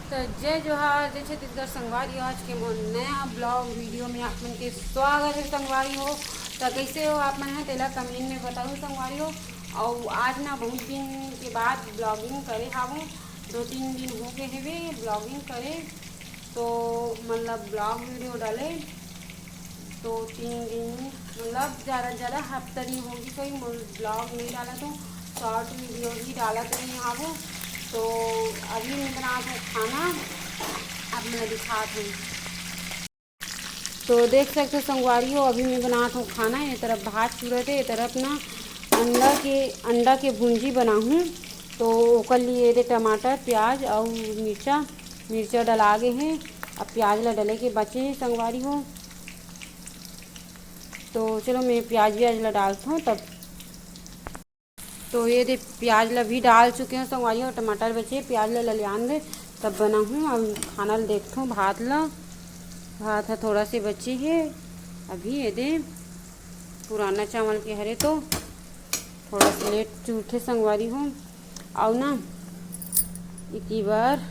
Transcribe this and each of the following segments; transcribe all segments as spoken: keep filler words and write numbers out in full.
तो जय जोहार, जय छत्तीसगढ़ संगवारी हो। आज के मोर नया ब्लॉग वीडियो में आप मन के स्वागत है संगवारी हो। तो कैसे हो आप मन है, तेला कमेंट में बताओ संगवारी हो। और आज ना बहुत दिन के बाद ब्लॉगिंग करे हावो, दो तीन दिन हो गए हेवे ब्लॉगिंग करे, तो मतलब ब्लॉग वीडियो डाले दो तीन दिन, मतलब ज़्यादा से ज़्यादा हफ्ता दिन होगी कोई मोर ब्लॉग नहीं डाला, तो शॉर्ट वीडियो ही डाला तो नहीं हावो। तो अभी मैं बनात हूँ खाना, आप मैं दिखात हूँ। तो देख सकते हो संगवारी हो, अभी मैं बनात हूँ खाना। ये तरफ भात चुरत है, ये तरफ ना अंडा के अंडा के भुंजी बनाहूँ। तो ओकर लिए ये दे टमाटर, प्याज और मिर्चा, मिर्चा डला गे है। अब प्याज ला डले के बचे है संगवारी हो। तो चलो मैं प्याज व्याज ला डालत हूँ तब। तो ये दे प्याज ला भी डाल चुके हूँ संगवारी हो, टमाटर बचे, प्याज ला ललियान दे तब बनाहूँ। अब खाना ला देखत हूँ, भात ला, भात ह थोड़ा से बचे है अभी। ये दे पुराना चावल के हरे तो थोड़ा से लेट चूरथे संगवारी हो। अउ ना इति बार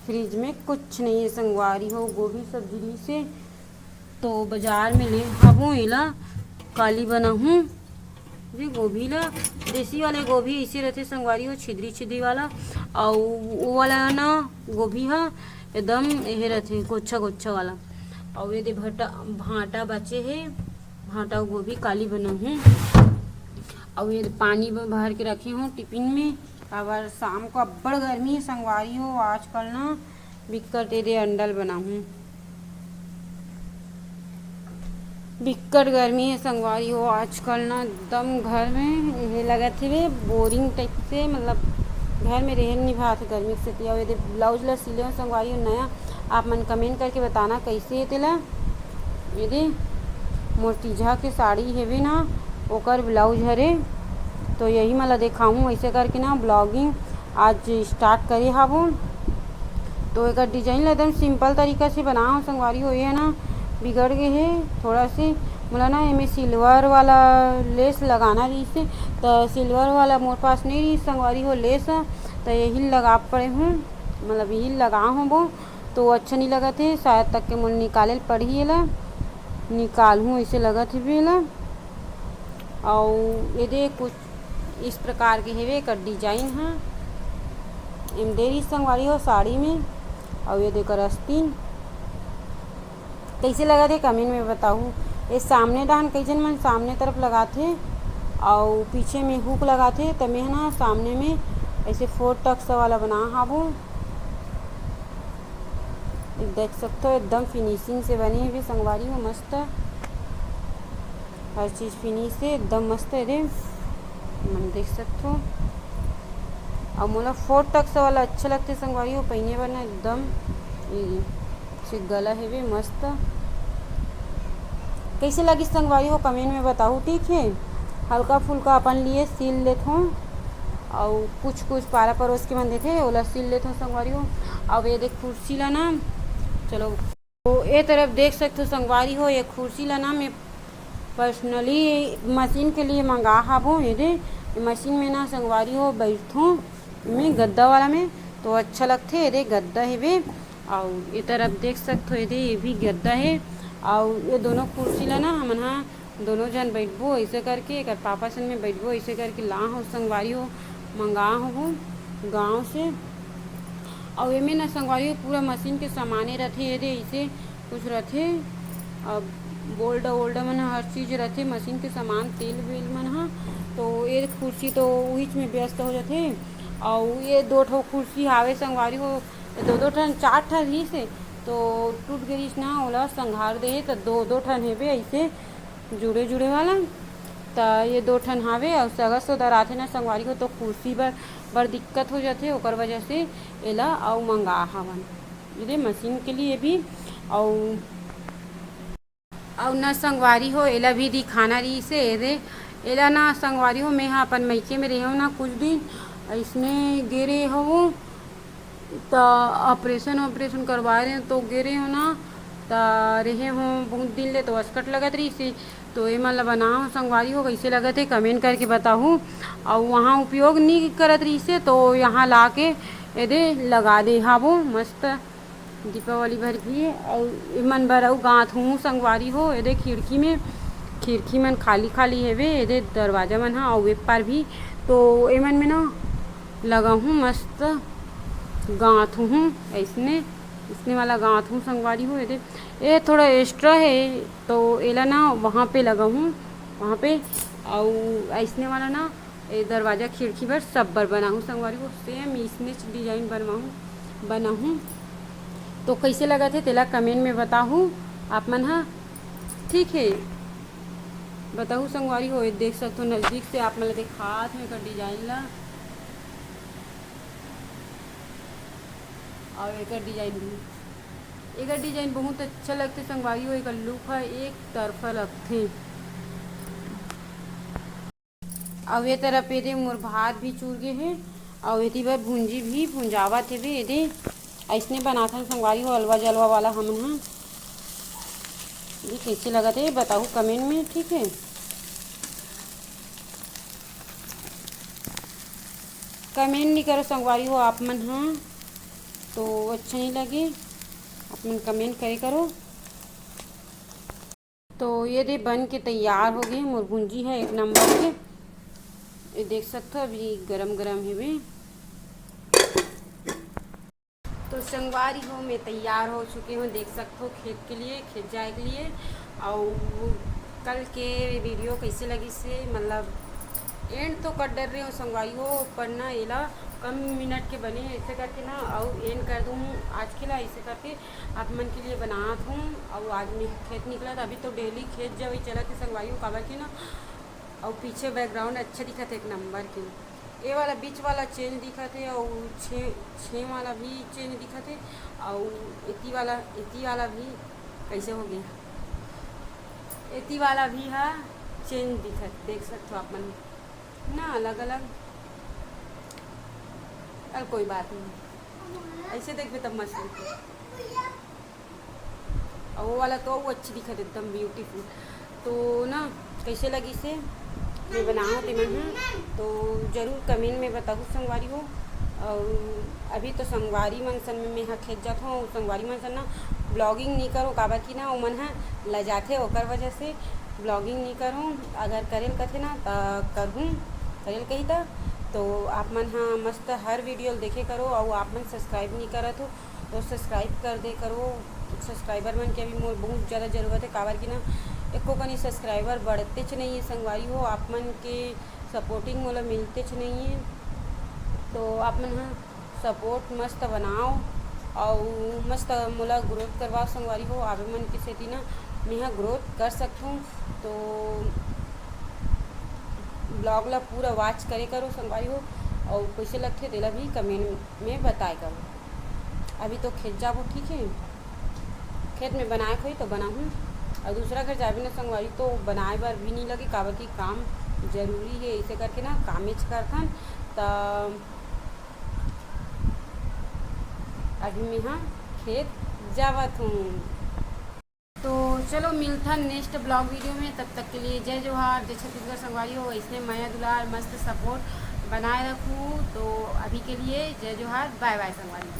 फ्रिज में कुछ नहीं है संगवारी हो, गोभी सब्जी रहिसे तो बाजार में ले हावों, एला काली बनाहूँ। ये गोभी ला, देसी वाले गोभी इसे रहिथे संगवारी हो, छिदरी छिदरी वाला, अउ वो वाला ना गोभी हा एकदम एहे रहिथे, गोच्छा गोच्छा वाला। अउ ये दे भटा भाटा बचे हे, भाटा अउ गोभी काली बनाहूँ। अउ ये पानी ब-, भर के रखे हूँ टिफिन में, काबर शाम को अब्बड़ गर्मी है संगवारी हो। आजकल ना बिक्कट ये दे अंडा ल बनाहूँ, बिक्कट गर्मी है संगवारी हो। आजकल ना एकदम घर में ये लगत हे बोरिंग टाइप से, मतलब घर में रहे नहीं भात गर्मी के सेती। अउ ये दे ब्लाउज ला सिले हो संगवारी हो नया, आप मन कमेंट करके बताना कैसे हे तेला। ये दे मोर तीजा के साड़ी हेवे ना, ओकर ब्लाउज हरे, तो यही मैं ला देखाहूँ। ऐसे करके ना ब्लॉगिंग आज स्टार्ट करे हावो। तो एकर डिजाइन ला एकदम सिंपल तरीका से बनाओ संगवारी हो। ये ना बिगड़ गए हे थोड़ा से, मोला ना एमे सिल्वर वाला लेस लगाना रहिस हे, तो सिल्वर वाला मोर पास नहीं रहिस संगवारी हो लेस, तो यही लगा पड़े हूँ, मतलब यही लगा हूँ वो। तो अच्छा नहीं लगत हे, शायद तक के मोला निकाले ल पड़ही एला, निकालहूँ ऐसे लगत हे भी एला। अउ ये दे कुछ इस प्रकार के हेवे एकर डिजाइन ह, एम दे रहिस संगवारी हो साड़ी में। अउ ये दे एकर अस्तीन कैसे लगत हे कमेंट में बताहू। ये सामने डाहन कई झन मन सामने तरफ लगाथे अउ पीछे में हुक लगाथे, त मैं ह ना सामने में ऐसे फोर टक्स वाला बना हाबो। देख सकथो एकदम फिनिशिंग से बने हेवे संगवारी हो, मस्त हर चीज फिनिश हे, एकदम मस्त हे रे, मन देख सकथो। अउ मोला फोर टक्स वाला अच्छा लगथे संगवारी हो पहिने बर ना, एकदम ये से गला हेवे मस्त। कैसे लगिस संगवारी हो कमेंट में बताहू, ठीक हे। हल्का फुल्का अपन लिए सिल लेथों, अउ कुछ कुछ पारा परोस के मन देथे ओला सिल लेथों संगवारी हो। अब ये देख कुर्सी ला ना, चलो तो ए तरफ देख सकथो संगवारी हो, ये कुर्सी ला ना मैं पर्सनली मशीन के लिए मंगा हाबो। ये दे, ये मशीन में ना संगवारी हो बैठथों मैं गद्दा वाला में, तो अच्छा लगथे। ये दे गद्दा हेवे, अउ ये तरफ देख सकथो, ये दे ये भी गद्दा हे। अउ ये दोनों कुर्सी ला ना हमन हा दोनों झन बैठबो ऐसे करके, एकर पापा संग में बैठबो ऐसे करके ला हो संगवारी हो, मंगा हो गाँव से। अउ एमे ना संगवारी हो पूरा मशीन के सामाने रथे, ये दे ऐसे कुछ रथे। अब बोल्ड वोल्ड मन ह हर चीज रथे, मशीन के सामान, तेल वेल मन ह। तो ये कुर्सी तो उहीच में व्यस्त हो जाथे। अउ ये दो ठो कुर्सी हावे संगवारी हो, दो दो ठन, चार ठन रहिस हे, तो टूट गे रहिस ना, ओला संघार दे हे, त दो दो ठन हेबे ऐसे जुड़े जुड़े वाला। त ये दो ठन हावे, अउ सगा सोदर आथे ना संगवारी हो, तो कुर्सी बर बड़ दिक्कत हो जाथे, ओकर वजह से एला अउ मंगा हवन। ये दे मशीन के लिए भी, अउ अउ ना संगवारी हो, एला भी दिखाना रहिस हे। एदे, एला ना संगवारी हो, मैं हा अपन मइके में रेहेंव ना कुछ दिन, अइसने गे रेहेंव, त ऑपरेशन ऑपरेशन करवाए रेहेंव, तो गे रेहेंव ना, त रेहेंव बहुत दिन ले, तो असकट लगत रहिस हे। तो एमन ला बनाओ संगवारी हो, कैसे लगत हे, कमेंट करके बताहू। अउ वहाँ उपयोग नहीं करत रहिस हे, तो यहाँ ला के एदे लगा दे हाबो मस्त दीपावली भर भी। अउ एमन बर अउ गांथ हूँ संगवारी हो, एदे खिड़की में, खिड़की मन खाली खाली हेवे, एदे दरवाजा मन ह अउ ए पार भी। तो एमन में ना लगा हूँ मस्त गांथ हूँ, ऐसने, इसने वाला गांथ हूँ संगवारी हो। एदे ए थोड़ा एक्स्ट्रा है, तो एला ना वहाँ पे लगा हूँ, वहाँ पे। अउ ऐसने वाला ना ए दरवाजा खिड़की बर सब बर बनाहूँ संगवारी हो, सेम इसनेच डिजाइन बनवाहूँ, बनाहूँ। तो कैसे लगत हे तेला कमेंट में बताहू आप मन ह, ठीक है? बताहू संगवारी हो, ये देख सकथो नजदीक से आप मन ल दिखात हूँ एकर डिजाइन ला। और एकर डिजाइन भी, एकर डिजाइन बहुत अच्छा लगथे संगवारी हो, एकर लुक ह एक तरफा लगथे। अउ ये तरफ एदे मोर भात भी चूर गे हे, अउ एती बर भुंजी भी भुंजावत हेवे। एदे अइसने बनाथन संगवारी हो, अलवा जलवा वाला हमन ह। ये कैसे लगत हे बताहू कमेंट में, ठीक है? कमेंट नहीं करो संगवारी हो आप मन ह, तो अच्छा नहीं लगे, आप मन कमेंट करे करो। तो ये दे बन के तैयार हो गए मोर भुंजी है एक नंबर के। ये देख सकते हो अभी गरम गरम हेवे। तो संगवारी हो, मैं तैयार हो चुके हूँ, देख सकते हो खेत के लिए, खेत जाए के लिए। और कल के वीडियो कैसे लगी से, मतलब एंड तो कर डर रहे हो संगवारी हो, पर ना एला कम मिनट के बने ऐसे करके ना, और एंड कर दूँ आज के ला ऐसे करके आप मन के लिए बनात हूँ। और आज मैं खेत निकला था, अभी तो डेली खेत जावे चलत है संगवारी हो, काबर की ना, और पीछे बैकग्राउंड अच्छा दिखत है एक नंबर के। ये वाला बीच वाला चेंज दिखत है, और छः छः वाला भी चेंज दिखत है, और एती वाला, एती वाला भी कैसे हो गया, एती वाला भी हा चेंज दिखत, देख सकते हो आप मन ना, अलग अलग। चल कोई बात नहीं, ऐसे देखबे तब मस्त लगते। और वो वाला तो वो अच्छी दिखत एकदम ब्यूटीफुल। तो ना कैसे लगी से मैं बनाओ ते मन हूँ, तो जरूर कमेंट में बताहू संगवारी हो। और अभी तो संगवारी मन सन में मैं हा खेत जात हूँ, संगवारी मन सन ना ब्लॉगिंग नहीं करो, काबर की ना ओमन हा लजाथे, ओकर वजह से ब्लॉगिंग नहीं करो। अगर करेल कथे ना त करहूँ, करेल कही त। तो आप मन हा मस्त हर वीडियो ल देखे करो, और आप मन सब्सक्राइब नहीं करत हो तो सब्सक्राइब कर दे करो। सब्सक्राइबर मन के अभी मोर बहुत ज़्यादा ज़रूरत है, काबर की ना एको कनी सब्सक्राइबर बढ़तेच नहीं है संगवारी हो, आप मन के सपोर्टिंग मोला मिलतेच नहीं है। तो आप मन हा सपोर्ट मस्त बनाओ और मस्त मोला ग्रोथ करवाओ संगवारी हो, आप मन के सेती ना मैं हा ग्रोथ कर सकूँ। तो ब्लॉग ला पूरा वॉच करे करो संगवारी हो, और कैसे लगथे तेला भी कमेंट में बताए करो। अभी तो खेत जाबो, ठीक है, खेत में बनाए होई तो बनाहूँ, और दूसरा घर जाबे ना संगवारी तो बनाए बर भी नहीं लगे, काबर की काम जरूरी है, ऐसे करके ना कामेच करथन। त अभी मैं हा खेत जावत हूँ। तो चलो मिलथन नेक्स्ट ब्लॉग वीडियो में, तब तक के लिए जय जोहार, जय छत्तीसगढ़ संगवारी हो, ऐसने मया दुलार मस्त सपोर्ट बनाए रखू। तो अभी के लिए जय जोहार, बाय बाय संगवारी।